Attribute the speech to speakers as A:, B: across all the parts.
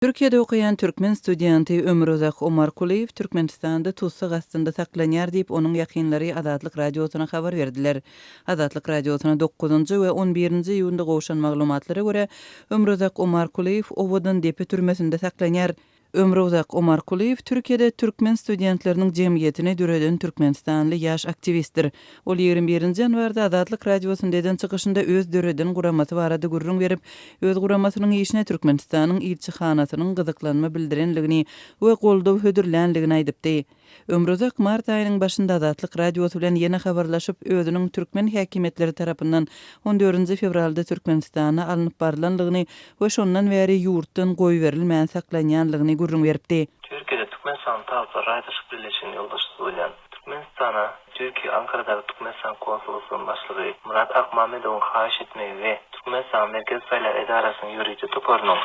A: Türkiýede okaýan türkmen studenti Ömruzak Omarkulyýew Türkmenistanda tussag astynda saklanýar diýip, onuň ýakynlary Azatlyk Radiosyna habar berdiler. Azatlyk Radiosyna dokuzynjy we on birinji iýunda gowşan maglumatlara görä, Ömruzak Omarkulyýew Owadan depe türmesinde saklanýar. Ömruzak Omarkulyýew Türkiýede türkmen studentleriniň jemgyýetini döreden türkmenistanly ýaş aktiwistdir. Ol 21 nji ýanwarda Azatlyk Radiosynda eden çykyşynda öz döreden guramasy barada gürrüň berip, öz guramasynyň işine Türkmenistanyň ilçihanasynyň gyzyklanma bildirenligini we goldaw hödürlänligini aýdypdy. Ömruzak mart aýynyň başynda Azatlyk Radiosy bilen ýene habarlaşyp, özüniň türkmen häkimiýetleri tarapyndan on dördünji fewralda Türkmenistana alnyp barlanlygyny we şondan bäri ýurtdan goýberilmän saklanýanlygyny gürrüň beripdi.
B: Türkiýede Türkmenistanyň Talyplar raýdaşlyk birleşiginiň ýolbaşçysy bolýan Türkmenistana Türkiýe Ankaradaky Türkmenistan konsullygynyň başlygy Myrat Akmamedowyň haýyş etmegi we Türkmenistanyň Merkezi saýlaw edarasynyň ýörite toparynyň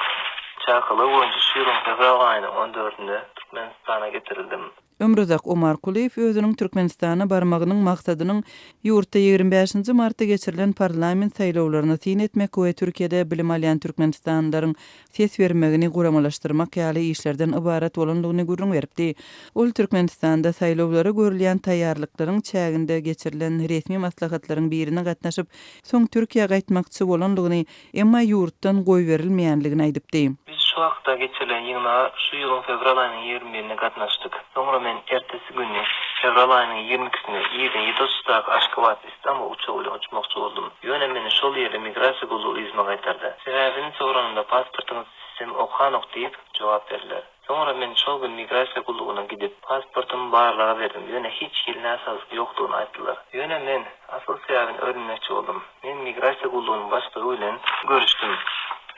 B: çakylygy boýunça şu ýylyň fewral aýynyň on dördünde Türkmenistana getirildim.
A: Ömruzak Omarkulyýew özüniň Türkmenistana barmagynyň maksadynyň ýurtda 25 nji martda geçirilen parlament saýlawlaryna syn etmek we Türkiýede bilim alýan türkmenistanlylaryň ses bermegini guramalaşdyrmak ýaly işlerden ybarat bolandygyny gürrüň beripdi. Ol Türkmenistanda saýlawlara görülýän taýýarlyklaryň çäginde geçirilen resmi maslahatlaryň birine gatnaşyp, soň Türkiýä gaýtmakçy bolandygyny, emma ýurtdan goýberilmeýändigini aýdypdy.
B: Biz şu hakda geçirilen ýygnaga şu ýylyň fewral aýynyň 21-ine gatnaşdyk. Soňra men ertesi güni, fewral aýynyň 22-sine irden ýedi otuzdaky Aşgabat, Istanbul uçagy bilen uçmakçy boldum. Ýöne meni şol ýerde migrasiýa gullugy yzyma gaýtardy. Sebäbini soranymda pasportyňyzy sistema okanok diýip, jogap berdiler. Soňra men şol gün migrasiýa gullugyna gidip, pasportymy barlaga berdim, ýöne hiç hili näsazlyk ýokdugyny aýtdylar. Ýöne men asyl sebäbini öwrenmekçi boldum. Men migrasiýa gullugynyň başlygy bilen görüşdim.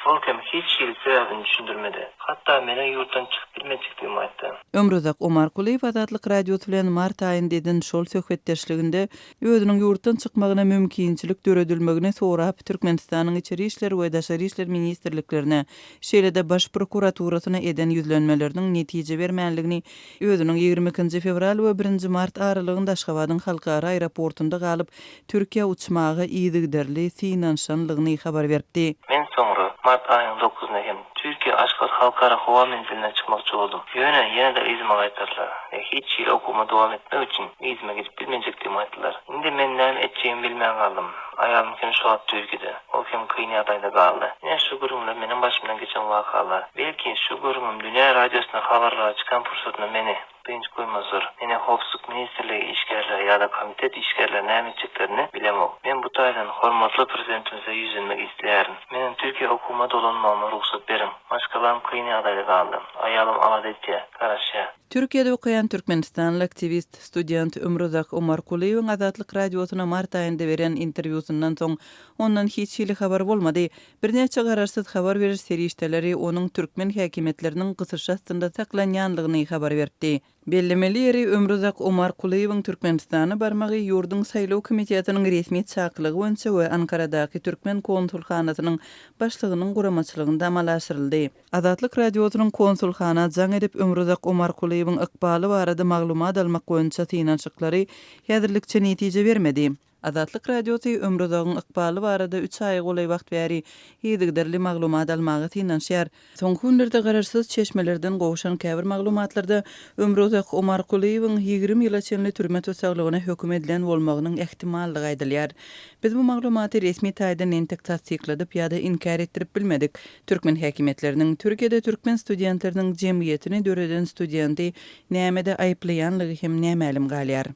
B: Ol hem hiç hili sebäbini düşündirmedi. Hatda meniň ýurtdan çykyp bilmejekdigimi aýtdy.
A: Ömruzak Omarkulyýew Azatlyk Radiosy bilen mart aýynda eden şol söhbetdeşliginde özüniň ýurtdan çykmagyna mümkinçilik döredilmegini sorap, Türkmenistanyň Içeri işler we Daşary işler ministrliklerine, şeýle-de Baş prokuraturasyna eden ýüzlenmeleriniň netije bermänligini, özüniň 22 nji fewral we birinji mart aralygynda Aşgabadyň halkara aeroportunda galyp, Türkiýä uçmaga yzygiderli synanyşanlygyny habar beripdi.
B: Men soňra, mart aýynyň dokuzyna hem Türkiýe Aşgabat halkara howa menziline çykmakçy boldum. Ýöne, ýene-de yzyma gaýtardylar we hiç hili okuwyma dowam etmek üçin yzyma gidip bilmejekdigimi aýtdylar. Indi men näme etjegimi bilmän galdym. Aýalym hem şu wagt Türkiýede. Ol hem kyn ýagdaýda galdy. Ine, şu gürrüňler meniň başymdan geçen wakalar. Belki, şu gürrüňim Dünýä radiosynda habarlara çykan pursatynda meni. Dynç goýmazlar. Meni Howpsuzlyk ministrligi işgärleri ýa-da komitet işgärleri näme etjeklerini bilemok. Men bu taýdan hormatly Prezidentimize ýüzlenmek isleýärin. Meniň Türkiýä okuwyma dolanmagyma rugsat beriň. Maşgalam kyn ýagdaýda galdy. Aýalym alada etýär, garaşýar.
A: Türkiýede okaýan türkmenistanly aktiwist, student Ömruzak Omarkulyýewiň Azatlyk Radiosyna mart aýynda beren interwýusyndan soň ondan hiç hili habar bolmady. Birnäçe garaşsyz habar beriş serişdeleri onuň türkmen häkimiýetleriniň gysyşy astynda saklanýanlygyny habar beripdi. Bellemeli ýeri, Ömruzak Omarkulyýewiň Türkmenistana barmagy ýurduň saýlaw komitetiniň resmi çakylygy boýunça we Ankaradaky türkmen konsulhanasynyň başlygynyň guramaçylygynda amala aşyryldy. Azatlyk Radiosynyň konsulhana jaň edip, Ömruzak Omarkulyýewiň ykbaly barada maglumat almak boýunça synanyşyklary häzirlikçe netije bermedi. Azatlyk Radiosy Ömrüzagyň ykbaly barada üç aýa golaý wagt bäri yzygiderli maglumat almaga synanyşýar. Soňky günlerde garaşsyz çeşmelerden gowşan käbir maglumatlarda Ömruzak Omarkulyýewiň 20 ýyla çenli türme tussaglygyna höküm edilen bolmagynyň ähtimallygy aýdylýar. Biz bu maglumaty resmi taýdan entek tassykladyp ýa-da inkär etdirip bilmedik. Türkmen häkimiýetleriniň Türkiýede türkmen studentleriniň jemgyýetini döreden studenti nämede aýyplaýanlygy hem nämälim galýar.